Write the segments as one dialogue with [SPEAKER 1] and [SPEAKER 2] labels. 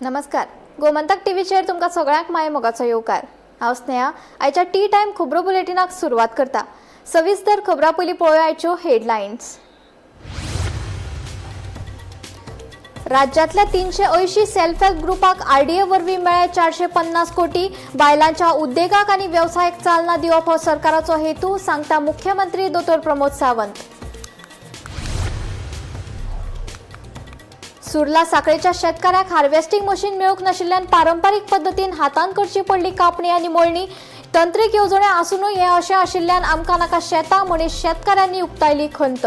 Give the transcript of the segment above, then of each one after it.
[SPEAKER 1] नमस्कार, गोमंतक टीव्हीचेर तुमकां सगळ्यांक माय मोगाचो येवकार. हांव स्नेहा. आयच्या टी टायम खबरो बुलेटिनाक सुरवात करता. सविस्तर खबरां पयलीं पळोवया आयच्यो हेडलायन्स. राज्यांतल्या 380 सेल्फ हेल्प ग्रुपाक आरडीए वरवीं मेळ्ळे 450 कोटी. बायलांच्या उद्देगाक आनी वेवसायाक चालना दिवप हो सरकाराचो हेतू, सांगता मुख्यमंत्री दोतोर प्रमोद सावंत. सुर्ला साखळेच्या शेतकाऱ्याक हार्वेस्टिंग मशीन मेळूंक नाशिल्ल्यान पारंपारीक पद्दतीन हातान करची पडली कापणी आनी मळणी. तंत्रीक येवजण्यो आसुनूय हें अशें आशिल्ल्यान आमकां नाका शेतां म्हणी शेतकाऱ्यांनी उक्तायली खंत.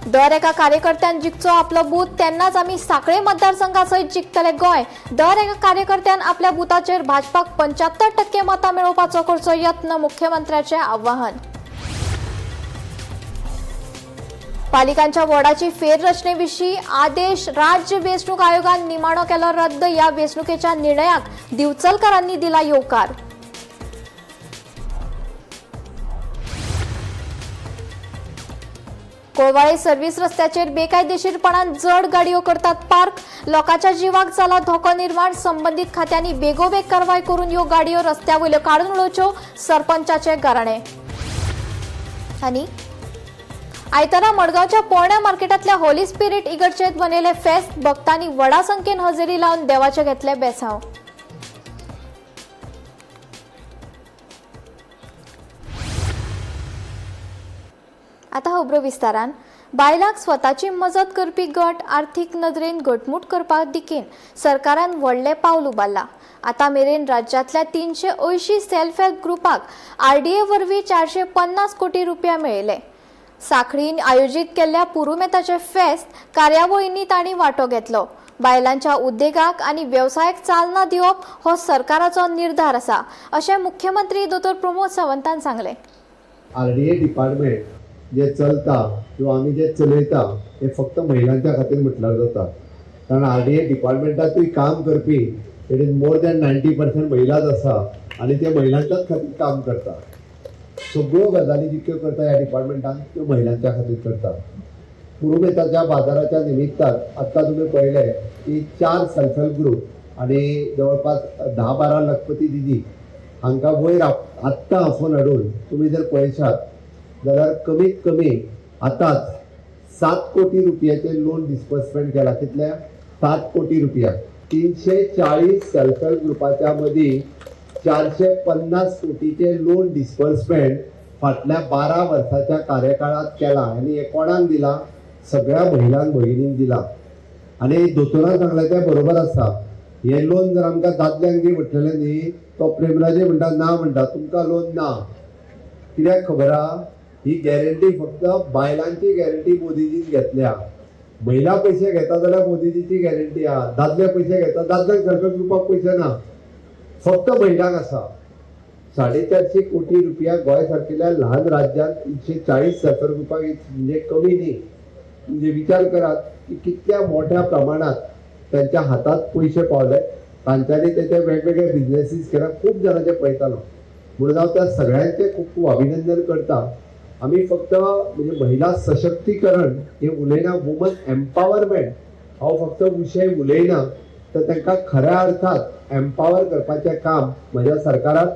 [SPEAKER 1] दर एका कार्यकर्त्यान जिखचो आपलो बूथ, तेन्नाच आमी साखळे मतदारसंघा सयत जिखतले गोंय. दर एका कार्यकर्त्यान आपल्या बुथाचेर भाजपाक 75% मतां मेळोवपाचो करचो यत्न, मुख्यमंत्र्याचें आवाहन. पालिकांच्या वॉर्डाची फेररचनेविशीं आदेश राज्य वेंचणूक आयोगान निमाणो केलो रद्द. ह्या वेंचणुकेच्या निर्णयाक दिवचलकारांनी दिला येवकार. कोळवाळे सर्व्हिस रस्त्याचेर बेकायदेशीरपणान जड गाडयो करतात पार्क. लोकांच्या जिवाक जाला धोको निर्माण. संबंदीत खात्यांनी बेगोबेग कारवाय करून ह्यो गाडयो रस्त्या वयल्यो काडून उडोवच्यो, सरपंचाचे गाराणे. आनी आयतारा मडगांवच्या पोरण्या मार्केटांतल्या होली स्पिरिट इगर्जेत मनयले फेस्त. भक्तांनी व्हडा संख्येन हजेरी लावन देवाचे घेतले बेसांव. आता खबरो विस्तारान. बायलांक स्वताची मजत करपी गट आर्थीक नदरेन घटमूट करपाक दिकेन सरकारान व्हडलें पावल उबारलां. आतां मेरेन राज्यांतल्या 380 सेल्फ हेल्प ग्रुपाक आरडीए वरवीं 450 कोटी रुपया मेळयले. साखळीन आयोजीत केल्ल्या पुरुमेताचे फेस्त कार्यावळींनी तांणी वांटो घेतलो. बायलांच्या उद्देगाक आनी वेवसायाक चालना दिवप हो सरकाराचो निर्धार आसा, अशें मुख्यमंत्री दोतोर प्रमोद सावंतान सांगलें.
[SPEAKER 2] आरडीए डिपार्टमेंट जे चलता किंवा आमी जे चलयता हे फक्त महिलांच्या खातीर म्हटल्यार जाता, कारण आरडीए डिपार्टमेंटातूय काम करपी it is more than 90% महिलाच आसा आनी ते महिलांच्याच खातीर काम करता. सगळ्यो गजाली जितक्यो करता ह्या डिपार्टमेंटान त्यो महिलांच्या खातीर करता. पुरुमेताच्या बाजाराच्या निमित्तान आत्तां तुमी पळयलें की 4 सेल्फ हेल्प ग्रूप आनी जवळपास 10-12 लखपती दिदी हांकां वयर आत्तां आफोवन हाडून तुमी जर पळयशात जाल्यार कमीत कमी आतांच 7 कोटी रुपयाचें लोन डिस्बर्समेंट केलां. कितल्या? 7 कोटी रुपया. 340 सेल्फ हेल्प ग्रुपाच्या मदीं 450 कोटीचें लोन डिस्बर्समेंट फाटल्या 12 वर्साच्या कार्यकाळांत केलां. आनी हें कोणाक दिलां? सगळ्या महिलांक, भगिनींक दिलां. आनी दोतोरान सांगलें तें बरोबर आसा. हें लोन जर आमकां दादल्यांक दी म्हटलेलें न्ही, तो प्रेमराजे म्हणटा ना, म्हणटा तुमकां लोन ना. कित्याक खबर आहा? ही गॅरंटी फक्त बायलांची गॅरंटी मोदीजीन घेतल्या. महिला पयशे घेता जाल्यार मोदीजीची गॅरंटी आहा, दादले पयशे घेता, दादल्यांक सेल्फ हेल्प ग्रुपाक पयशे ना, फक्त महिलांक आसा. 450 कोटी रुपया गोंय सारकेल्या ल्हान राज्यांत 340 सेल्फ हेल्प ग्रुपाक म्हणजे कमी न्ही. म्हणजे विचार करात की कितल्या मोठ्या प्रमाणात त्यांच्या हातात पयशे पावले, तांच्यांनी तेचे वेगवेगळे बिजनेसीस केला. खूब जाणांचे पळयतालो, म्हणून हांव त्या सगळ्यांचे खूब खूब अभिनंदन करता. आमी फक्त म्हणजे महिला सशक्तीकरण हे उलयना, वुमन एम्पावरमेंट हो फक्त विशय उलयना, तर तांकां खऱ्या अर्थात एम्पावर करपाचें काम म्हज्या सरकारान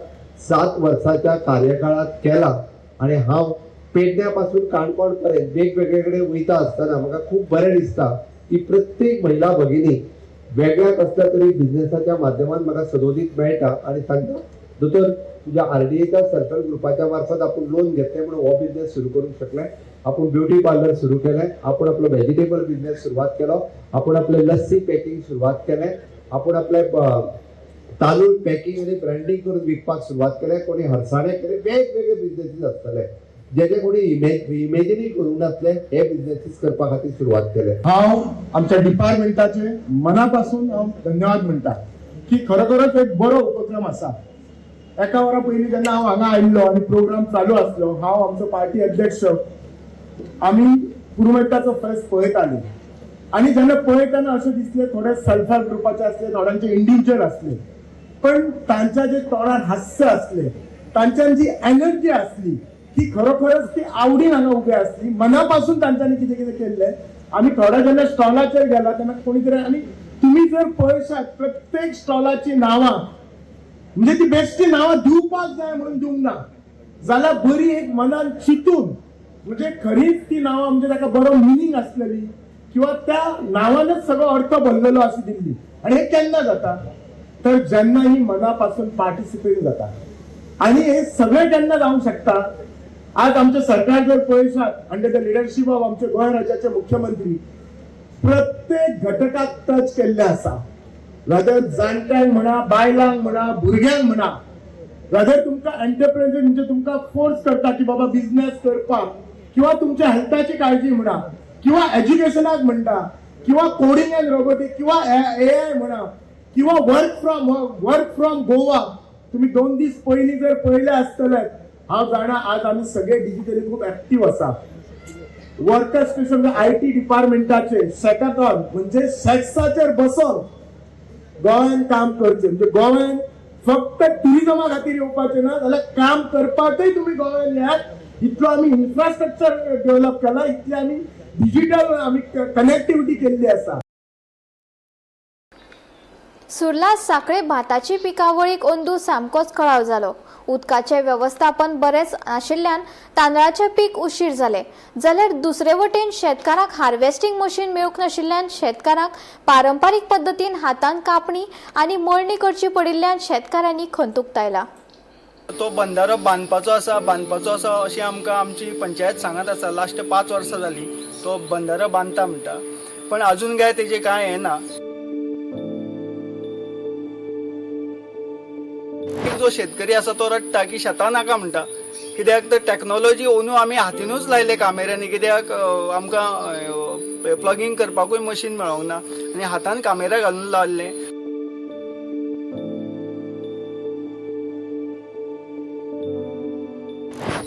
[SPEAKER 2] 7 वर्साच्या कार्यकाळात केलां. आनी हांव पेडण्या पासून काणकोण पर्यंत वेगवेगळे कडेन वयता आसतना म्हाका खूब बरें दिसता की प्रत्येक महिला भगिनी वेगळ्या कसल्या तरी बिजनेसाच्या माध्यमान म्हाका सदोदीत मेळटा आनी सांगता, दोतोर तुज्या आरडीएच्या सेल्फ हेल्प ग्रुपाच्या मार्फत आपूण लोन घेतलें म्हणून हो बिजनेस सुरू करूंक शकलें, आपूण ब्युटी पार्लर सुरू केलें, आपूण आपलो व्हेजिटेबल बिजनेस सुरवात केलो, आपूण आपलें लस्सी पॅकिंग सुरवात केलें, आपूण आपलें तांदूळ पॅकिंग आनी ब्रँडींग करून विकपाक सुरवात केलें, कोणी हरसाणे केले, वेगवेगळे बिजनेसीस आसतले जेजे कोणी इमेजिनूय करूंक नासले हे बिजनेसीस करपा खातीर सुरवात केले.
[SPEAKER 3] हांव आमच्या डिपार्टमेंटाचे मनापासून हांव धन्यवाद म्हणटा की खरोखरच एक बरो उपक्रम आसा. एका वरा पयलीं जेन्ना हांव हांगा आयिल्लो आनी प्रोग्राम चालू आसलो, हांव आमचो पार्टी अध्यक्ष आमी पुरुमेंताचो फेस्त पळयताली आनी जेन्ना पळयतना अशें दिसलें थोडे सेल्फ हेल्प ग्रुपाचे आसले, थोड्यांचे इंडिविज्युअल आसले, पण तांच्या जे तोंडार हास्य आसले, तांच्यान जी एनर्जी आसली ती खरोखरच ती आवडीन हांगा उबे आसली. मनापासून तांच्यांनी कितें कितें केल्लें आमी थोड्या जेन्ना स्टॉलाचेर गेला तेन्ना कोणी तरी, आनी तुमी जर पळयशात प्रत्येक स्टॉलाची नांवां म्हणजे ती बेश्टी नांवां दिवपाक जाय म्हणून दिवंक ना, जाल्यार बरी एक मनान चिंतून म्हणजे खरीच ती नांवां म्हणजे ताका बरो मिनींग आसलेली किंवा त्या नांवानच सगळो अर्थ भरलेलो अशी दिल्ली. आनी हे केन्ना जाता तर जेन्ना ही मनापासून पार्टिसिपेट जाता. आनी हे सगळें केन्ना जावंक शकता, आज आमचें सरकार जर पळयशात अंडर the leadership of आमचे गोंय राज्याचे मुख्यमंत्री प्रत्येक घटकाक टच केल्ले आसा. वेदर जाणट्यांक म्हणा, बायलांक म्हणा, भुरग्यांक म्हणा, वेदर तुमकां एंटरप्रेन्युअर म्हणजे तुमकां फोर्स करता की बाबा बिझनेस करपाक, किंवा तुमच्या हेल्थाची काळजी म्हणा, किंवा एज्युकेशनाक म्हणटा, किंवा कोडिंग अँड रोबोटीक, किंवा एआय म्हणा, किंवा वर्क फ्रॉम गोवा. तुम्ही 2 दीस पयलीं जर पळयले आसतले, हांव जाणा आज आमी सगळे डिजिटली खूब एक्टीव आसा. वर्कर्स स्पेशल IT डिपार्टमेंटाचे शॅकाथॉन म्हणजे शॅक्साचेर बसोन गोव्यान काम करचें, म्हणजे गोव्यान फक्त टुरिजमा खातीर येवपाचें ना जाल्यार काम करपाकय तुमी गोव्यान येयात. इतलो आमी इन्फ्रास्ट्रक्चर डेव्हलप केला, इतली आमी डिजिटल आमी कनेक्टिविटी केल्ली आसा.
[SPEAKER 1] सुर्ला साखळे भाताची पिकावळीक अंदू सामकोच कळाव जालो. उदकाचें वेवस्थापन बरेंच नाशिल्ल्यान तांदळाचें पीक उशीर जालें, जाल्यार दुसरे वटेन शेतकारांक हार्वेस्टिंग मशीन मेळूंक नाशिल्ल्यान शेतकारांक पारंपारीक पद्दतीन हातान कापणी आनी मळणी करची पडिल्ल्यान शेतकारांनी खंत उक्तायला.
[SPEAKER 4] तो बंदारो बांदपाचो आसा, बांदपाचो आसा अशी आमकां आमची पंचायत सांगत आसा. लास्ट 5 वर्सां जाली तो बंदारो बांदता म्हणटा, पण अजून काय तेजें कांय हें ना. जो शेतकरी आसा तो रडटा की शेतां नाका म्हणटा, कित्याक तर टॅक्नोलॉजी अंदू आमी हातीनूच लायले कामेऱ्यांनी, कित्याक आमकां प्लगींग करपाकूय मशीन मेळोंक ना आनी हातान कामेऱ्या घालून लायले.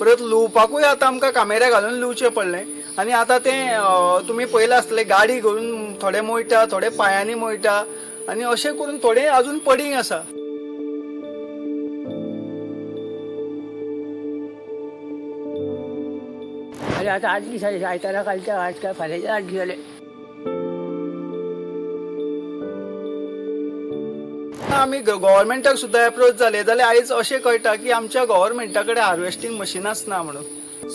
[SPEAKER 4] परत लुवपाकूय आतां आमकां कामेऱ्या घालून लुवचें पडलें. आनी आतां तें तुमी पळयलां आसतलें, गाडी घालून थोडे मोयटा, थोडे पांयांनी मोयटा, आनी अशें करून थोडे अजून पडींग आसा.
[SPEAKER 5] आनी आतां 8 दीस जाले, आयतारा कालच्या आज काय फाल्यांचे 8 दीस जाले.
[SPEAKER 4] आमी गव्हर्मेंटाक सुद्दां एप्रोच जाले जाल्यार आयज अशें कळटा की आमच्या गव्हर्मेंटा कडेन हार्वेस्टिंग मशिनाच ना म्हणून.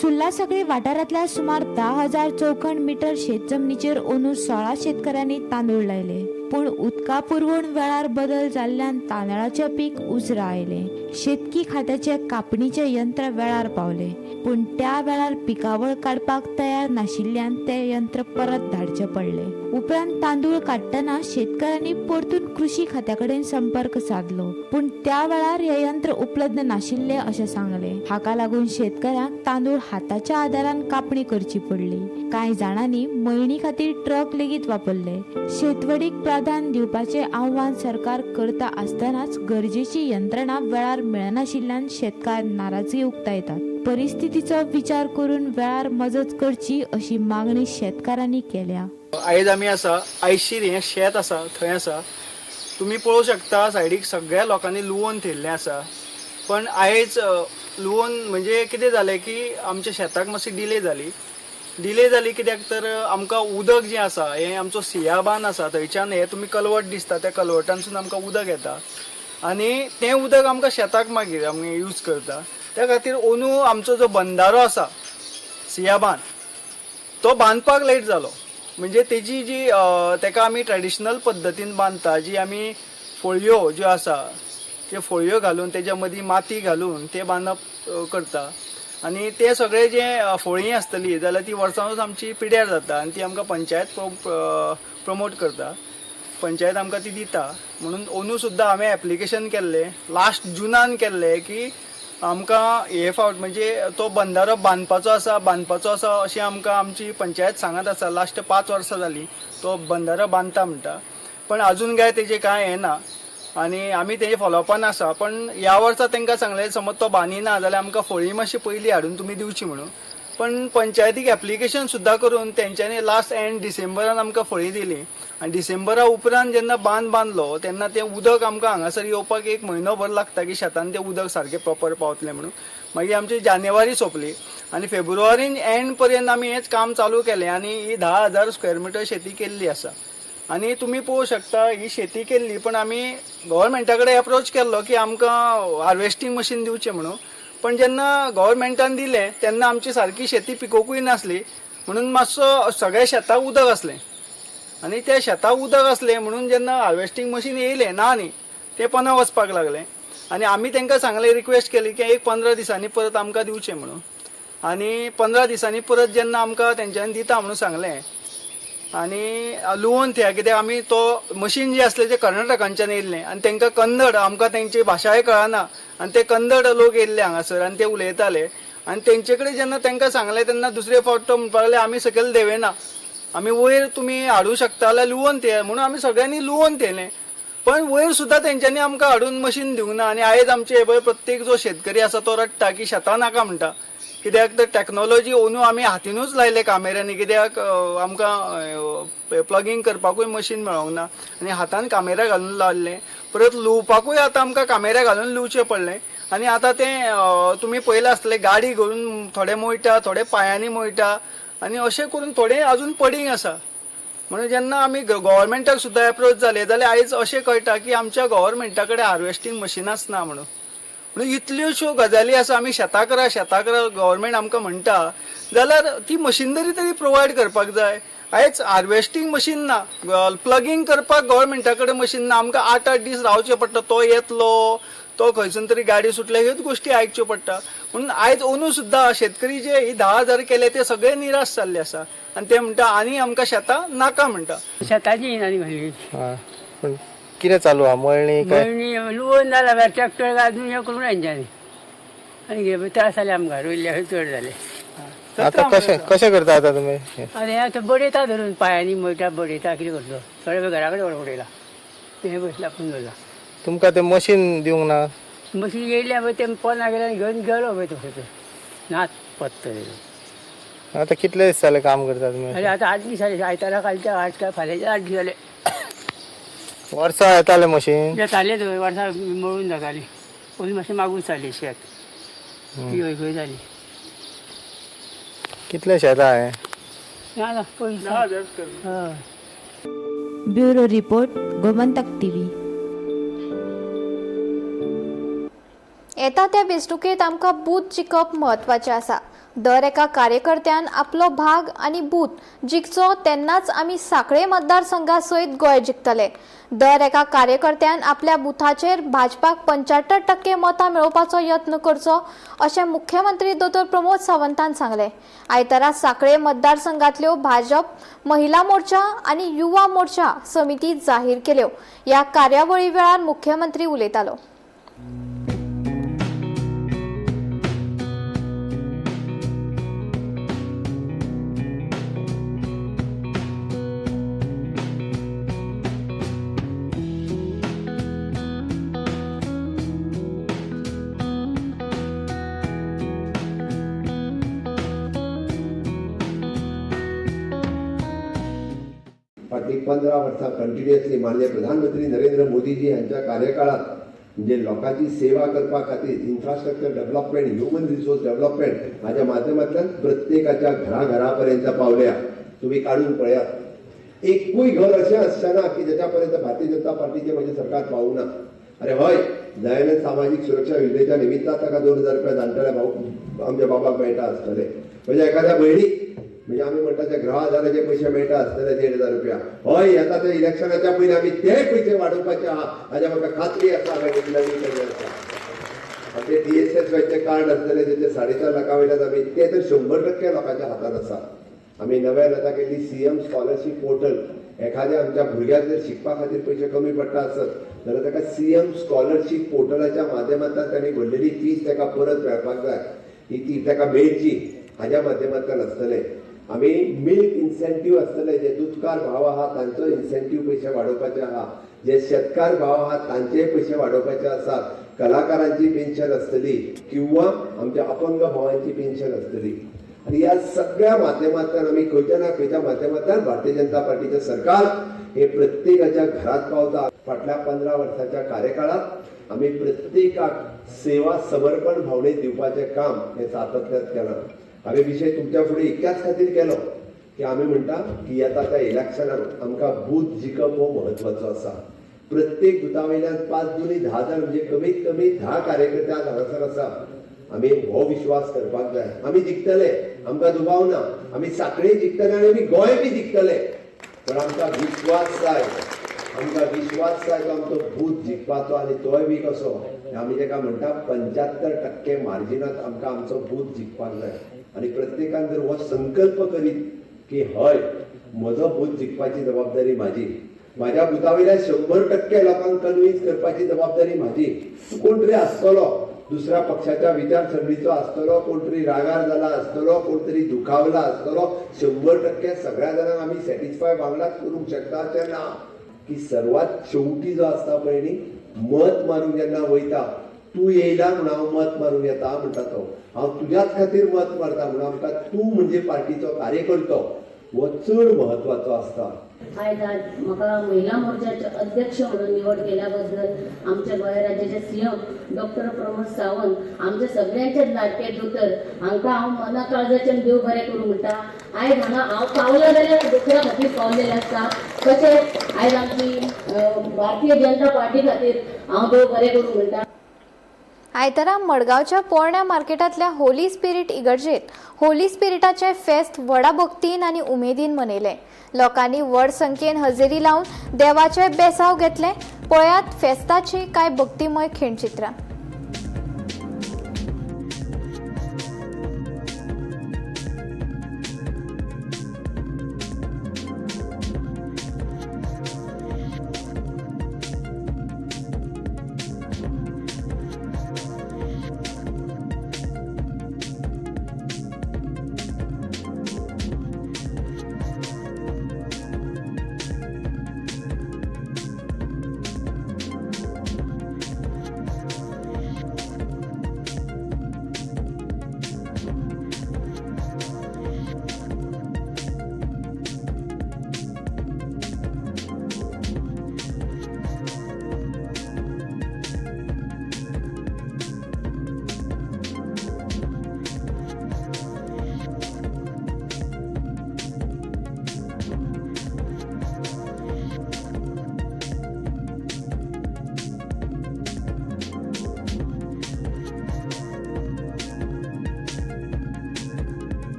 [SPEAKER 6] सुर्ला साखळी वाठारांतल्या सुमार 10,000 चौखण मिटर शेतजमनीचेर अंदू 16 शेतकऱ्यांनी तांदूळ लायले, पूण उदका पुरवण वेळार बदल जाल्ल्यान तांदळाचें पीक उसरा आयलें. शेतकी खात्याचे कापणीचे यंत्र वेळार पावले, पूण त्या वेळार पिकावळ काडपाक तयार नाशिल्ल्यान ते यंत्र परत धाडचे पडले. उपरांत तांदूळ काडटना शेतकऱ्यांनी परतून कृषी खात्या कडेन संपर्क साधलो, पूण त्या वेळार हे यंत्र उपलब्ध नाशिल्ले अशें सांगले. हाका लागून शेतकऱ्यांक तांदूळ हाताच्या आदारान कापणी करची पडली. कांय जाणांनी मळणी खातीर ट्रक लेगीत वापरले. शेतवडीक प्राधान्य दिवपाचें आव्हान सरकार करता आसतनाच गरजेची यंत्रणा वेळार मेळनाशिल्ल्यान शेतकार नाराजगी उक्तायतात. परिस्थितीचो विचार करून वेळार मजत करची अशी मागणी शेतकारांनी केल्या.
[SPEAKER 4] आयज आमी आसा आयशीर हें शेत आसा थंय आसा, तुमी पळोवंक शकता सायडीक सगळ्या लोकांनी लुवोन थेयल्लें आसा. पण आयज लुवोन म्हणजे कितें जालें की आमच्या शेताक मातशी डिले जाली. डिले जाली कित्याक तर आमकां उदक जें आसा हें आमचो सिया बांद आसा थंयच्यान हें तुमी कलवट दिसता, त्या कलवटांसून आमकां उदक येता आनी तें उदक आमकां शेताक मागीर आमी यूज करता. त्या खातीर अंदू आमचो जो बंदारो आसा सिया बांद तो बांदपाक लेट जालो. म्हणजे तेजी जी तेका आमी ट्रेडिशनल पद्दतीन बांदता, जी आमी फळयो ज्यो आसा त्यो फळयो घालून तेज्या मदीं माती घालून ते बांदप करता आनी ते सगळे जे फळीं आसतली जाल्यार ती वर्सानूच आमची पिड्यार जाता आनी ती आमकां पंचायत प्रमोट करता, पंचायत आमकां ती दिता. म्हणून अंदू सुद्दां हांवें एप्लिकेशन केल्लें लास्ट जुनान केल्लें की आमकां हे फावट म्हणजे तो बंदारो बांदपाचो आसा, बांदपाचो आसा अशें आमकां आमची पंचायत सांगत आसा. लास्ट 5 वर्सां जाली तो बंदारो बांदता म्हणटा, पण अजून काय तेजें कांय हें ना आनी आमी तेजे फॉलोअपान आसा. पण ह्या वर्सा तांकां सांगलें समज तो बांदिना जाल्यार आमकां फळी मातशी पयलीं हाडून तुमी दिवची म्हणून, पण पंचायतीक एप्लिकेशन सुद्दां करून तेंच्यांनी लास्ट एंड डिसेंबरान आमकां फळी दिली आनी डिसेंबरा उपरांत जेन्ना बांद बांदलो तेन्ना तें उदक आमकां हांगासर येवपाक एक म्हयनो भर लागता की शेतान तें उदक सारकें प्रॉपर पावतलें म्हणून. मागीर आमची जानेवारी सोंपली आनी फेब्रुवारीन एंड पर्यंत आमी हेंच काम चालू केलें आनी ही 10,000 स्क्वेअर मिटर शेती केल्ली आसा. आनी तुमी पळोवंक शकता ही शेती केल्ली, पण आमी गव्हर्मेंटा कडेन एप्रोच केल्लो की आमकां हार्वेस्टींग मशीन दिवचें म्हणून, पण जेन्ना गव्हर्मेंटान दिलें तेन्ना आमची सारकी शेती पिकोवकूय नासली म्हणून मातसो सगळ्या शेताक उदक आसलें आनी त्या शेताक उदक आसलें म्हणून जेन्ना हार्वेस्टींग मशीन येयलें ना न्ही तें पना वचपाक लागलें आनी आमी तांकां सांगलें, रिक्वेस्ट केली की एक 15 दिसांनी परत आमकां दिवचें म्हणून. आनी 15 दिसांनी परत जेन्ना आमकां तेंच्यांनी दिता म्हणून सांगलें आनी लुवोन थेया, कित्याक आमी तो मशीन जें आसलें तें कर्नाटकांच्यान येयल्लें आनी तांकां कन्नड, आमकां तेंची भाशाय कळना आनी ते कन्नड लोक येयल्ले हांगासर आनी ते उलयताले आनी तेंचे कडेन जेन्ना तांकां सांगलें तेन्ना दुसरे फावट तो म्हणपाक लागले आमी सकयल देंवना, आमी वयर तुमी हाडूं शकता जाल्यार लुवोन थेया म्हणून आमी सगळ्यांनी लुवोन थेयलें. पण वयर सुद्दां तेंच्यांनी आमकां हाडून मशीन दिवंक ना. आनी आयज आमचे हे पळय प्रत्येक जो शेतकरी आसा तो रडटा की शेतां नाका म्हणटा, कित्याक तर टॅक्नोलॉजी अंदू आमी हातीनूच लायले कामेऱ्यांनी, कित्याक आमकां प्लगींग करपाकूय मशीन मेळोंक ना आनी हातान कामेऱ्या घालून लायल्लें, परत लुवपाकूय आतां आमकां कामेऱ्या घालून लुवचें पडलें. आनी आतां तें तुमी पळयलां आसतलें गाडी घालून थोडे मोयटा, थोडे पांयांनी मोयटा आनी अशें करून थोडे अजून पडींग आसा. म्हणून जेन्ना आमी गव्हर्मेंटाक सुद्दां एप्रोच जाले जाल्यार आयज अशें कळटा की आमच्या गव्हर्मेंटा कडेन हार्वेस्टींग मशिनाच ना म्हणून. म्हणून इतल्योश्यो गजाली आसा, आमी शेतां करा शेतां करा गव्हर्मेंट आमकां म्हणटा जाल्यार ती मशिनरी तरी प्रोवायड करपाक जाय. आयज हार्वेस्टींग मशीन ना, प्लगींग करपाक गव्हर्मेंटा कडेन मशीन ना, आमकां 8-8 दीस रावचें पडटा, तो येतलो तो खंयसून तरी गाडी सुटल्या ह्योच गोश्टी आयकच्यो पडटा. म्हणून आयज अंदू सुद्दां शेतकरी जे ही 10,000 केले ते सगळे निराश जाल्ले आसा आनी ते म्हणटा आनी आमकां शेतां नाका म्हणटा.
[SPEAKER 5] शेताची आनी घाली
[SPEAKER 7] पूण कितें चालू आहा मळणी काय?
[SPEAKER 5] मळणी लुवोन जाला, ट्रॅक्टर अजून हें करूंक हेंच्यांनी आनी घे त्रास जाले आमकां, रोयल्ले चड जाले.
[SPEAKER 7] आतां कशें कशें करता आतां तुमी?
[SPEAKER 5] आनी आतां बडयता धरून पांयांनी मळटा, बडयता, कितें करतलो, थोडे वेळ घरा कडेन व्हरून उडयला, तें बसला आपूण दवरला.
[SPEAKER 7] तुमकां तें मशीन दिवंक ना?
[SPEAKER 5] मशीन येयलें पळय तें पोना गेल्यान घेवन गेलो पळय तसो नाच पत्तो.
[SPEAKER 7] आतां कितले दीस जाले काम करता तुमी?
[SPEAKER 5] आनी आतां 8 दीस जाले, आयतारा कालच्या आज काय फाल्यांच्या 8 दीस जाले.
[SPEAKER 7] वर्सा येतालें मशीन?
[SPEAKER 5] येतालें थंय वर्सा मळून जातालीं, पूण मातशें मागून जाली शेत ती हय खंय जाली.
[SPEAKER 7] कितलें शेत आहा?
[SPEAKER 5] ना ना पयस. हय.
[SPEAKER 6] Bureau report, Gomantak TV.
[SPEAKER 1] येता त्या वेंचणुकेंत आमकां बूथ जिखप म्हत्वाचें आसा. दर एका कार्यकर्त्यान आपलो भाग आनी बूथ जिखचो तेन्नाच आमी सांखळे मतदारसंघा सयत गोंय जिखतले. दर एका कार्यकर्त्यान आपल्या बुथाचेर भाजपाक 75% मतां मेळोवपाचो यत्न करचो अशें मुख्यमंत्री दोतोर प्रमोद सावंतान सांगलें. आयतारा सांखळे मतदारसंघांतल्यो भाजप महिला मोर्चा आनी युवा मोर्चा समिती जाहीर केल्यो. ह्या कार्यावळी वेळार मुख्यमंत्री उलयतालो.
[SPEAKER 2] फाटलीं 15 वर्सां कंटिन्युअसली माननीय प्रधानमंत्री नरेंद्र मोदीजी हांच्या कार्यकाळात म्हणजे लोकांची सेवा करपा खातीर infrastructure development, human resource development हाज्या माध्यमांतल्यान प्रत्येकाच्या घराघरा पर्यंत पावल्या. तुमी काडून पळयात, एकूय घर अशें आसचें ना की ज्याच्या पर्यंत भारतीय जनता पार्टीचें म्हजें सरकार पावूं ना. अरे हय, दयानंद सामाजीक सुरक्षा योजनेच्या निमित्तान ताका 2000 रुपया जाणटेल्या भाऊ आमच्या बाबाक मेळटा आसतले, म्हणजे एखाद्या भयणीक म्हणजे आमी म्हणटा ते गृह आधाराचे पयशे मेळटा आसतले 1500 रुपया. हय, आतां ते इलेक्शनाच्या पयलीं आमी ते पयशे वाडोवपाचे आहा हाज्या म्हाका खात्री आसा. हांवें डिक्लेअर केल्लें आसा. आमचे DSSYचे कार्ड आसतले तेचे 4.5 लाखां वयल्यान आमी ते तर 100% लोकांच्या हातान आसा. आमी नव्यान आतां केल्ली CM scholarship portal, एखाद्या आमच्या भुरग्याक जर शिकपा खातीर पयशे कमी पडटा आसत जाल्यार ताका CM scholarship पोर्टलाच्या माध्यमांतल्यान तांणी भरलेली फीस ताका परत मेळपाक जाय, ही ती ताका मेळची हाज्या माध्यमांतल्यान आसतलें. आमी मिल्क इन्सेंटीव आसतले, जे दुदकार भाव आहा तांचो इन्सेंटीव पयशे वाडोवपाचे आहा, जे शेतकार भाव आहा तांचेय पयशे वाडोवपाचे आसात, कलाकारांची पेन्शन आसतली किंवा आमच्या अपंग भावांची पेन्शन आसतली. आनी ह्या सगळ्या माध्यमांतल्यान आमी खंयच्या ना खंयच्या माध्यमांतल्यान भारतीय जनता पार्टीचें सरकार हे प्रत्येकाच्या घरात पावता. फाटल्या 15 वर्साच्या कार्यकाळात आमी प्रत्येकाक सेवा समर्पण भावनेत दिवपाचें काम हें सातत्यान केलां. हांवें विशय तुमच्या फुडें इतक्याच खातीर केलो की आमी म्हणटा की येता त्या इलेक्शनाक आमकां बूथ जिखप हो म्हत्वाचो आसा. प्रत्येक बुथा वयल्यान 5 दुनी 10 जाण म्हणजे कमीत कमी 10 कार्यकर्ते आज हांगासर आसा. आमी हो विश्वास करपाक जाय. आमी जिखतले, आमकां दुबाव ना. आमी सांखळी जिखतले आनी आमी गोंय बी जिखतले, पण आमकां विश्वास जाय. आमकां विश्वास जाय तो आमचो बूथ जिखपाचो, आनी तोय बी कसो आमी ताका म्हणटा 75% मार्जिनात आमकां आमचो बूथ जिखपाक जाय. आनी प्रत्येकान जर हो संकल्प करीत की हय म्हजो बूथ जिखपाची जबाबदारी म्हाजी, म्हाज्या बुथा वयल्या 100% लोकांक कन्विन्स करपाची जबाबदारी म्हाजी. कोण तरी आसतलो दुसऱ्या पक्षाच्या विचारसरणीचो आसतलो, कोण तरी रागार जाला आसतलो, कोण तरी दुखावला आसतलो, 100% सगळ्या जाणांक आमी सॅटिस्फाय वांगडाच करूंक शकता अशें ना. की सर्वात शेवटी जो आसता पळय न्ही, मत मारूंक जेन्ना वयता, तूं येयला म्हूण हांव मत मारूंक येता म्हणटा तो, हांव तुज्याच खातीर मत मारता म्हणून आमकां तूं म्हणजे पार्टीचो कार्यकर्तो हो चड म्हत्वाचो आसता.
[SPEAKER 8] आयज आज म्हाका महिला मोर्चाचे अध्यक्ष म्हणून निवड केल्या बद्दल आमच्या गोंय राज्याचे सीएम डॉक्टर प्रमोद सावंत, आमच्या सगळ्यांचे लाडके दोतोर, हांकां हांव मना काळजाच्यान देव बरें करूं म्हणटा. आयज हांगा हांव पावला जाल्यार दोतोरा खातीर पावलेलें आसता. तशेंच आयज आमची भारतीय जनता पार्टी खातीर हांव देव बरें करूं म्हणटा.
[SPEAKER 1] आयतारा मडगांवच्या पोरण्या मार्केटांतल्या होली स्पिरीट इगर्जेत होली स्पिरिटाचें फेस्त व्हडा भक्तीन आनी उमेदीन मनयलें. लोकांनी व्हड संख्येन हजेरी लावन देवाचे बेसाव घेतले. पळयात फेस्ताची कांय भक्तिमय खिणचित्रां.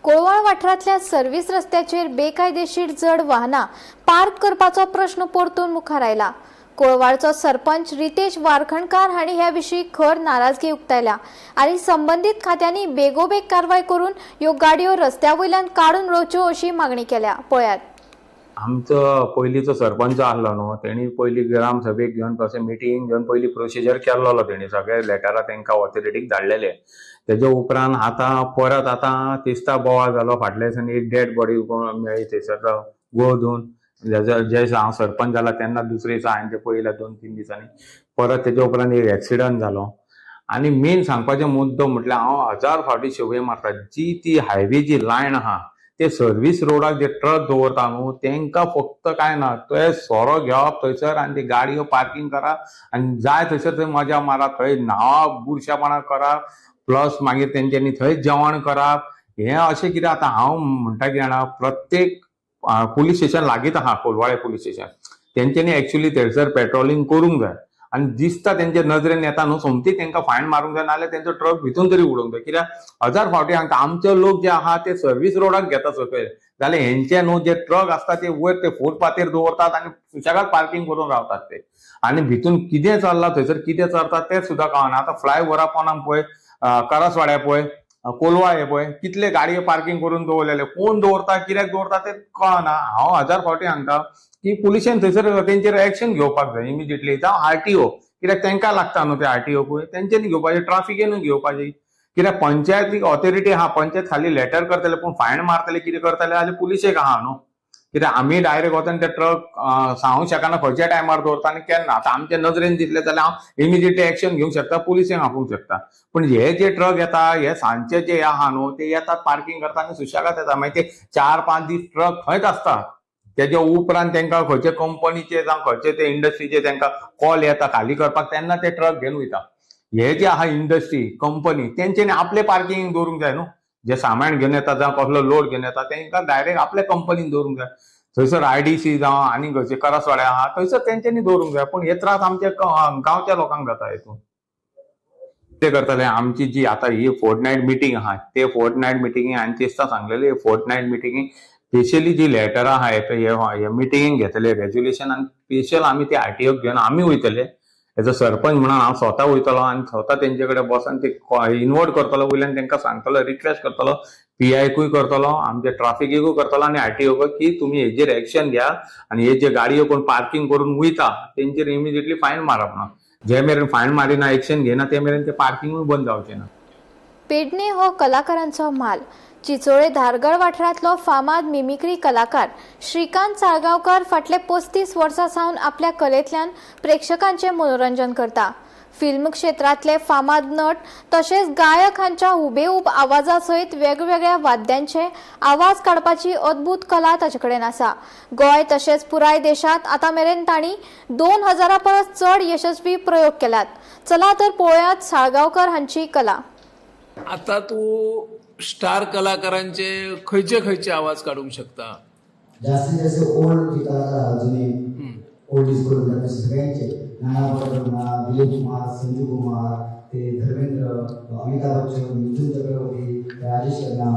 [SPEAKER 1] कोळवाळ वाठारांतल्या सर्व्हिस रस्त्याचेर बेकायदेशीर जड वाहनां पार्क करपाचो प्रश्न परतून मुखार आयला. कोळवाळचो सरपंच रितेश वारखणकार हांणी ह्या विशीं खर नाराजगी उक्तायल्या आनी संबंदीत खात्यांनी बेगोबेग कारवाय करून ह्यो गाडयो रस्त्या वयल्यान काडून उडोवच्यो अशी मागणी केल्या. पळयात.
[SPEAKER 9] आमचो पयलींचो सरपंच आसलो न्हू, तेणी पयलीं ग्रामसभेक घेवन कशें मिटींग घेवन पयलीं प्रोसिजर केल्लो, तेणी सगळे लेटरां तांकां ऑथॉरिटीक धाडलेले. तेजे उपरांत आतां परत आतां तिस्ता बोवाळ जालो. फाटल्या दिसांनी एक डेड बॉडी मेळ्ळी थंयसर गोळ धुवन. जे दिसा हांव सरपंच जाला तेन्ना दुसरे दिसा हांवें तें पळयलें 2-3 दिसांनी परत. तेजे उपरांत एक एक्सिडंट जालो. आनी मेन सांगपाचो मुद्दो म्हटल्यार हांव 1000 फावटी शेवयो मारता, जी ती हायवे जी लायन आहा ते सर्वीस रोडाक जे ट्रक दवरता न्हू तेंकां फक्त कांय ना, ते सोरो घेवप थंयसर आनी ती गाडयो पार्कींग करा आनी जाय थंयसर थंय मजा मारा, थंय न्हांवप, बुरशेपणां करप, प्लस मागीर तेंच्यांनी थंय जेवण करप. हें अशें कितें आतां हांव म्हणटा कितें जाणा, प्रत्येक पुलीस स्टेशन लागींच आहा, कोलवाळे पुलीस स्टेशन, तेंच्यांनी एक्चुली थंयसर पेट्रोलिंग करूंक जाय आनी दिसता तेंच्या नजरेन येता न्हू सोमती तेंकां फायन मारूंक जाय, नाजाल्यार तेंचो ट्रक भितून तरी उडोवंक जाय. कित्याक 1000 फावटी सांगता, आमचे लोक जे आहा ते सर्वीस रोडाक घेता सकयल, जाल्यार हेंचे न्हू जे ट्रक आसता ते वयर ते फुटपाथेर दवरतात आनी सुशेगाद पार्कींग करून रावतात ते, आनी भितून कितें चल्लां थंयसर कितें चलता तें सुद्दां कळना. आतां फ्लायओवरा पोंदाक पळय, करासवाड्या पळय, कोलवाळे पळय, कितले गाडयो पार्कींग करून दवरलेले, कोण दवरता कित्याक दवरता तें कळना. हांव 1000 फावटी सांगता की पुलिशेन थंयसर तेंचेर एक्शन घेवपाक जाय इमिजिएटली. जावं आरटीओ कित्याक तांकां लागता न्हू ते आरटीओकूय तेंच्यांनी घेवपाची, ट्राफिकेनूय घेवपाची. कित्याक पंचायतीक ऑथॉरिटी आहा, पंचायत खाली लेटर करतले पूण फायन मारतले कितें करतले जाल्यार पुलिशेक आहा न्हू. कित्याक आमी डायरेक्ट वचून ते ट्रक सांगूंक शकना खंयच्या टायमार दवरता आनी केन्ना. आतां आमच्या नजरेन दिसले जाल्यार हांव इमिजिएटली एक्शन घेवंक शकता, पुलिशेक आपोवंक शकता. पूण हे जे ट्रक येता हे सांजचे जे आहा न्हू ते येतात पार्किंग करता आनी सुशेगाद येता. मागीर ते 4-5 दीस ट्रक थंयच आसता. तेच्या उपरांत तांकां खंयचे कंपनीचे जावं खंयचे ते इंडस्ट्रीचे तांकां कॉल येता खाली करपाक, तेन्ना ते ट्रक घेवन वयता. हे जे आहा इंडस्ट्री कंपनी तेंच्यांनी आपले पार्किंग दवरूंक जाय न्हू. जे सामान घेवन येता जावं कसलो लोड घेवन येता तांकां डायरेक्ट आपल्या कंपनीन दवरूंक जाय. थंयसर आयडीसी जावं आनी खंयचे करासवाड्या आहा थंयसर तेंच्यांनी दवरूंक जाय. पूण हे त्रास आमच्या गांवच्या लोकांक जाता. हितून कितें करतले, आमची जी आतां ही फोर्ट नायट मिटींग आहा ते फोर्ट नायट मिटिंगे हांवें तेस्ता सांगलेले, फोर्ट नायट मिटिंगे स्पेशली जी लेटरां आहाय हे मिटिंगेक घेतले रेजोल्युशन आनी स्पेशल आमी ते आरटीओक घेवन आमी वयतले. एज अ सरपंच म्हणून हांव स्वता वयतलो आनी स्वता तेंचे कडेन बसून ते इन्वोल्व करतलो, वयल्यान तांकां सांगतलो, रिक्वेस्ट करतलो, पीआयकूय करतलो, आमच्या ट्राफिकेकूय करतलो आनी आरटीओक की तुमी हेजेर एक्शन घ्या आनी हे जे गाडयो कोण पार्किंग करून वयता तेंचेर इमिजिएटली फायन मारप ना. जे मेरेन फायन मारिना, एक्शन घेयना ते मेरेन ते पार्किंगूय बंद जावचें ना.
[SPEAKER 1] पेडणे हो कलाकारांचो म्हाल. चिचोळे धारगळ वाठारांतलो फामाद मिमिक्री कलाकार श्रीकांत साळगांवकर फाटले 35 वर्सां सावन आपल्या कलेंतल्यान प्रेक्षकांचें मनोरंजन करता. फिल्म क्षेत्रांतले फामाद नट तशेंच गायक हांच्या हुबेहूब आवाजा सयत वेगवेगळ्या वाद्यांचे आवाज काडपाची अद्भुत कला ताचे कडेन आसा. गोंय तशेंच पुराय देशांत आतां मेरेन तांणी 2000 परस चड यशस्वी प्रयोग केल्यात. चला तर पळोवयात साळगांवकर हांची कला.
[SPEAKER 10] आता तू स्टार कलाकारांचे खंयचे खंयचे आवाज काढूंक शकता?
[SPEAKER 11] जास्तीत जास्त ओल्ड जे कलाकार आहात, जुने ओल्ड is gold म्हणटात तशे सगळ्यांचे, नाना पाटेकर म्हणा, दिलीप कुमार, संजीव कुमार, ते धर्मेंद्र, अमिताभ बच्चन, मिथुन चक्रवर्ती, राजेश खन्ना,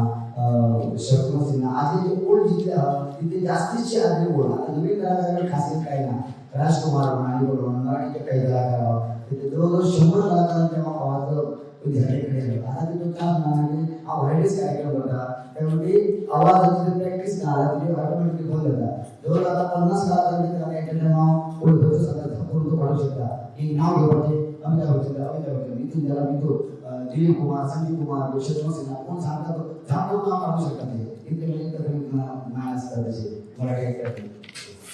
[SPEAKER 11] शत्रुघ्न सिन्हा, आदले जे ओल्ड जितले आहात तितले जास्तीचे आदले ओल्ड. आता नवीन कलाकारांकडे खासियत काय ना. राजकुमार म्हणा आणि कोण म्हणा, मराठीचे काही कलाकार आहात ते जवळजवळ 100 कलाकारांच्या आवाज झाले. आता ते तो त्रास ना म्हणजे हांव व्हरायटीज कार्यक्रम करता, त्यामुळे ते आवाजाची प्रॅक्टीस ना जाल्यार तुजे ऑटोमॅटिकली बंद जाता. जवळ आता 50 कलाकारांचे आमी एट अ टायम हांव खंयचो सांगता करून तो काडूंक शकता की नाव घेवपाचें, अमिताभ बच्चन, अमिताभ बच्चन, मिथून जाला मिथून, दिलीप कुमार, संजीव कुमार, शत्रुघ्न सिन्हा, कोण सांगता तो झाप नाव काडूंक शकता. ते इतले माय आसता तशे मराठी ऍक्टर.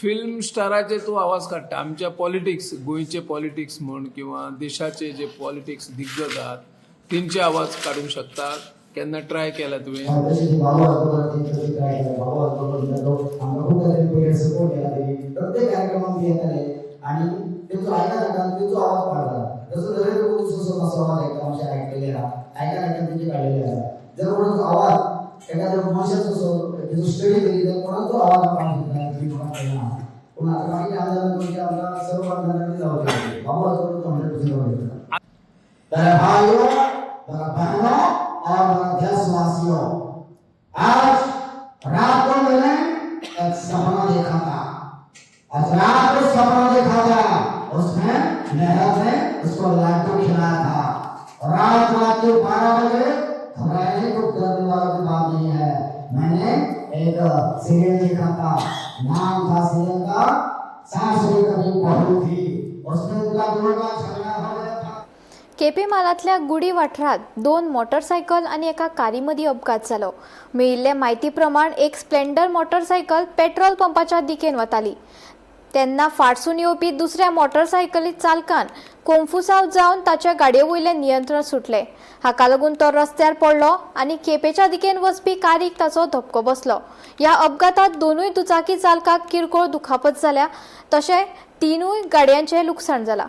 [SPEAKER 10] फिल्म स्टाराचे तू आवाज काडटा. आमच्या पॉलिटिक्स, गोंयचे पॉलिटिक्स म्हण किंवा देशाचे जे पॉलिटिक्स दिग्गज आहात तेंचे आवाज काडूंक शकता? केन्ना ट्राय केला तुवें?
[SPEAKER 11] तशें जे बाबू आजगांवकर तेंचे ट्राय केला. बाबू आजगांवकर म्हणटा तो आमकां खूब तांणी पयले सपोर्ट केला. तेणी प्रत्येक कार्यक्रमाक ती येताले आणि तेंचो आयका आयका तेंचो आवाज काडटा. तसो नरेंद्र मोदी जसो मातसो आवाज आयकता मातशें आयकलेले आहा, आयका आयका तेंचे काडलेले आसा. जर कोणाचो आवाज एखाद्या मनशाचो असो तेजो स्टडी केली तर कोणाचो आवाज काडूंक शकना ती म्हाका कळना. पूण आतां बाकीचे आमदार म्हणजे आमकां सर्व आमदारांनी जावचें, बाबू आजगांवकर 100% जावं शकता. मेरे भाइयों, मेरा बहनों और मेरा देशवासियों, आज रात को मैंने एक सपना देखा था। आज रात को सपना देखा था, उसमें मेहरत ने उसको लड्डू खिलाया था। रात रात के 12 बजे, घबराने को डरने वाला की बात नहीं है, मैंने एक सीरियल देखा था। नाम था सीरियल का सास भी कभी बहू थी। उसमें उनका दोनों का झगड़ा हो गया था।
[SPEAKER 1] केपें म्हालांतल्या गुडी वाठारांत 2 मोटरसायकल आनी एका कारी मदीं अपघात जालो. मेळिल्ले म्हायती प्रमाण एक स्प्लेंडर मोटरसायकल पेट्रोल पंपाच्या दिकेन वताली तेन्ना फाटसून येवपी दुसऱ्या मोटरसायकली चालकान कोंफुसाव जावन ताच्या गाडये वयलें नियंत्रण सुटलें. हाका लागून तो रस्त्यार पडलो आनी केपेच्या दिकेन वचपी कारीक ताचो धपको बसलो. ह्या अपघातांत दोनूय दुचाकी चालकाक किरकोळ दुखापत जाल्या, तशें 3 गाडयांचें लुकसाण जालां.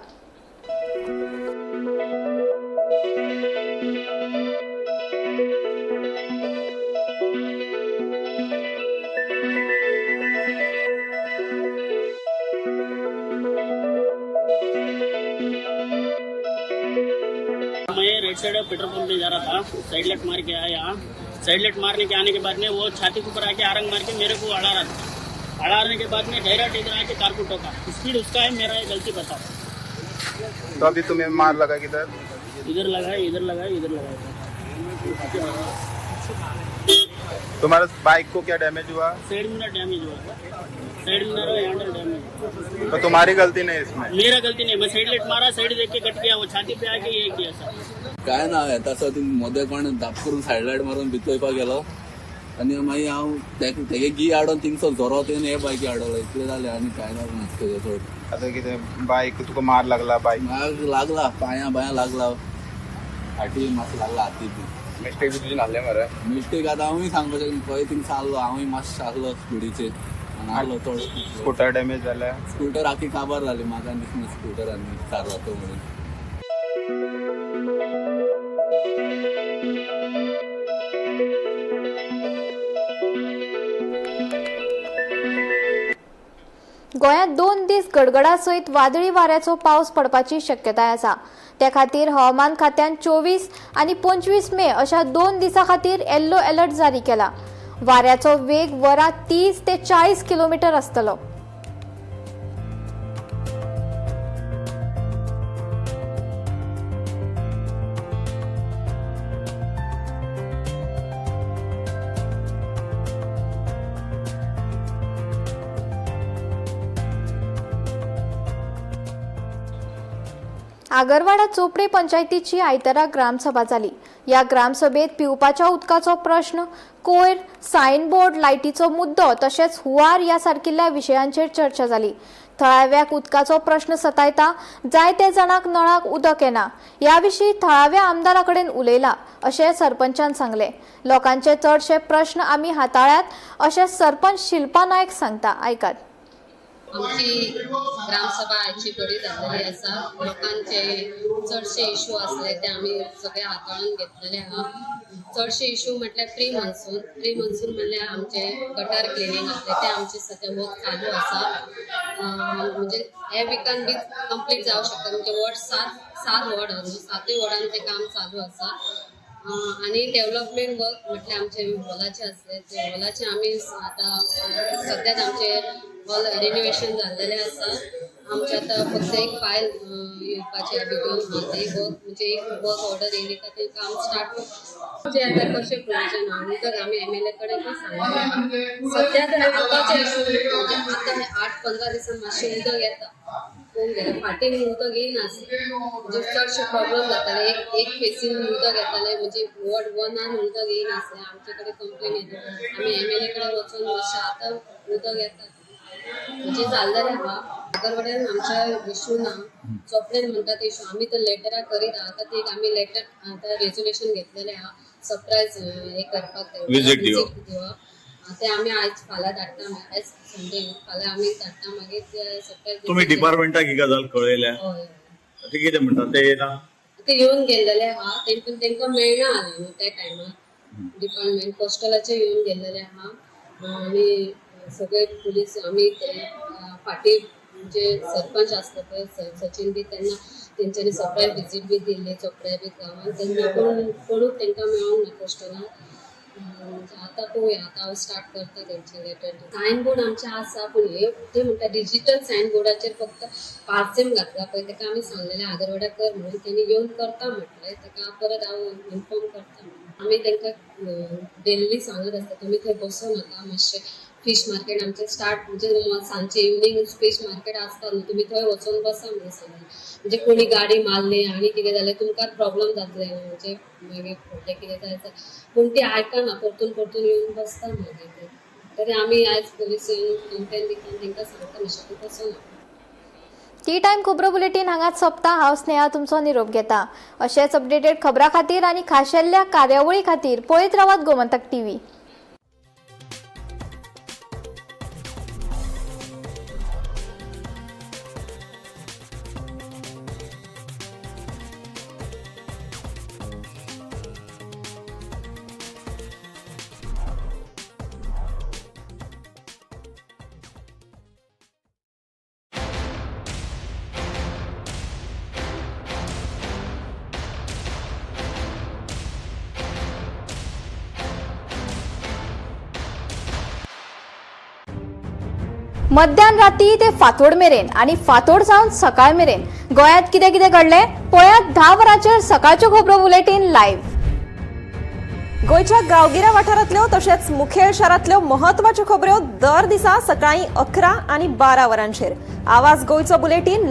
[SPEAKER 12] मैं राइट साइड पेट्रोल पंप में जा रहा था, साइड लाइट मार के आया। साइड लाइट मारने के आने के बाद में वो छाती के ऊपर आके आरंग मार के मेरे को अड़ा रहा था। अड़ाने के बाद में डायरेक्ट इधर आके कार को ठोका। स्पीड उसका है, मेरा है, गलती बताओ।
[SPEAKER 13] तो अभी तुम्हें मार लगा किधर?
[SPEAKER 12] इधर लगा, इधर लगा, इधर लगा।
[SPEAKER 13] तुम्हारा बाइक को क्या डैमेज हुआ?
[SPEAKER 12] साइड मिरर डैमेज हुआ, साइड मिरर हैंडल डैमेज।
[SPEAKER 13] तो तुम्हारी गलती नहीं इसमें?
[SPEAKER 12] मेरा गलती नहीं, मैं साइड लाइट मारा, साइड देख के कट गया, वो छाती पे आके ये किया सर।
[SPEAKER 10] काय ना येता सो ती मदें कोण धाप करून सायड लायट मारून भितर वयपाक गेलो आनी मागीर हांव तेगे गी हाडून थिंगसर झरो तेणे हे बायकी हाडलो, इतलें जालें आनी काय ना तेजें चड।
[SPEAKER 13] आता कितें बाईक तुका मार लागला बाईक?
[SPEAKER 10] म्हाका लागला पांयां बायां लागला, फाटी मातसो लागला, हाती बी।
[SPEAKER 13] मिस्टेक बी तुजी नासले मरे?
[SPEAKER 10] मिस्टेक आतां हांवूय सांगपाक शकना, खंय थिंग आसलो हांवूय मातसो आसलो स्पिडीचेर आनी आसलो चड।
[SPEAKER 13] स्कूटर डॅमेज जाल्या?
[SPEAKER 10] स्कूटर आखी काबार जाली, म्हाका दिसना स्कूटर आनी चालवतो म्हणून।
[SPEAKER 1] गोंयांत 2 दीस गडगडा सयत वादळी वाऱ्याचो पावस पडपाची शक्यताय आसा। त्या खातीर हवामान खात्यान 24 आनी 25 मे अशा 2 दिसां खातीर येल्लो अलर्ट जारी केला। वाऱ्याचो वेग वरां 30 ते 40 किलोमीटर आसतलो। आगरवाडा चोपडे पंचायतीची आयतारा ग्रामसभा जाली। ह्या ग्रामसभेत पिवपाच्या उदकाचो प्रश्न, कोयर, सायनबोर्ड, लायटीचो मुद्दो तशेंच हुंवार ह्या सारकिल्ल्या विशयांचेर चर्चा जाली। थळाव्याक उदकाचो प्रश्न सतायता, जायते जाणांक नळाक उदक येना, ह्या विशीं थळाव्या आमदारा कडेन उलयला अशें सरपंचान सांगलें। लोकांचे चडशे प्रश्न आमी हाताळ्यात अशें सरपंच शिल्पा नायक सांगता, आयकात।
[SPEAKER 8] आमची ग्रामसभा आयची बरी जाल्लेली आसा। लोकांचे चडशे इशू आसले ते आमी सगळे हाताळून घेतलेले आहा। चडशे इशू म्हटल्यार प्री मॉन्सून, प्री मॉन्सून म्हणल्यार आमचे गटर क्लिनींग आसले ते आमचे सद्या वर्क चालू आसा। म्हणजे हे विकान बी कंप्लीट जावंक शकता। म्हणजे वॉर्ड 7 वॉर्ड आहा न्हू, 7 वॉर्डान ते काम चालू आसा। आनी डेव्हलपमेंट वर्क म्हटल्यार आमचे हॉलाचे आसले ते हॉलाचे आमी आतां सद्याक आमचे हॉल रिनोवेशन जाल्लेलें आसा। आमचे आतां फक्त एक फायल येवपाचें भितर आहा, ते वर्क म्हणजे एक वर्क ऑर्डर येयली काय तें काम स्टार्ट। म्हणजे आतां कशें प्रोविजन आहा उदक आमी एमएलए कडेन सांगलें। सद्या तर आतांचे इशू म्हणजे आतां हे 8-15 दिसान मातशें उदक येता पळोवंक गेल्यार, फाटीं उदक येयनासलें, म्हणजे चडशे प्रॉब्लम जाताले। एक फेसीन उदक येतालें, म्हणजे वॉर्ड 1 उदक येयनासलें, आमचे कडेन कंप्लेन येता, आमी एमएलए कडेन वचून मातशें आतां उदक येता म्हणजे जाल्लेलें आहा। आगरवाड्यान आमच्या इशू ना, चोपड्यान म्हणटा ते इशू आमी तर लेटरां करीत आहा। आतां एक आमी लेटर आतां रेजोल्युशन घेतलेलें आहा, सरप्रायज हें करपाक विजीट दिवप, ते आमी आयज फाल्यां धाडटा, आयज संडे फाल्यां आमी धाडटा मागीर ते सरप्रायज।
[SPEAKER 14] तुमी डिपार्टमेंटाक ही गजाल कळयल्या?
[SPEAKER 8] हय।
[SPEAKER 14] ते कितें म्हणटा ते येना?
[SPEAKER 8] ते येवन गेल्लेले आहा, तेंकां मेळना आलें न्हू त्या टायमार। डिपार्टमेंट कोस्टलाचे येवन गेल्लेले आहा आनी सगळे पुलीस आमी फाटीं म्हणजे सरपंच आसले पळय सचिन बी, तेन्ना तेंच्यांनी सरप्रायज विजीट बी दिल्ली चोपड्या बी गांवान, तेन्ना कोण कोणूच तेंकां मेळोंक ना कोस्टलान। आतां पळोवया, आतां हांव स्टार्ट करता तेंचे लेटर। सायन बोर्ड आमचे आसा, पूण हे ते म्हणटा डिजीटल सायन बोर्डाचेर फक्त पार्सेम घातला पळय, तेका आमी सांगलेलें आगरवाड्या कर म्हणून, तेणी येवन करता म्हटलें, तेका परत हांव इन्फॉर्म करता। आमी तेंकां डेली सांगत आसता तुमी थंय बसो नाका, मातशें फिश मार्केट आमचें स्टार्ट म्हणजे सांजचे इवनींग फिश मार्केट आसता न्हू, तुमी थंय वचोन बसा म्हणून सांगलें। म्हणजे कोणी गाडी मारली आनी कितें जालें तुमकां प्रॉब्लम जातलें न्हू, म्हणजे मागीर फुडलें कितें जाय, पूण ती आयकना, परतून परतून येवन बसता मागीर ते। तरी आमी आयज पुलीस येवन कंप्लेन दिता तेंकां सांगता मातशें बसो नाका।
[SPEAKER 1] टी टायम खबरो बुलेटीन हांगाच सोंपता। हांव स्नेहा तुमचो निरोप घेता। अशेंच अपडेटेड खबरां खातीर आनी खाशेल्ल्या कार्यावळी खातीर पळयत रावात गोमंतक टीव्ही। मध्यान राती ते फांतोड मेरेन आनी फांतोड जावन सकाळ मेरेन गोंयांत कितें कितें घडलें पळयात 10 वरांचेर सकाळच्यो खबरो बुलेटीन लायव्ह।
[SPEAKER 15] गोंयच्या गांवगिऱ्या वाठारांतल्यो तशेंच मुखेल शारांतल्यो म्हत्वाच्यो खबऱ्यो दर दिसा सकाळीं 11 आनी 12 वरांचेर. आवाज गोंयचो बुलेटीन.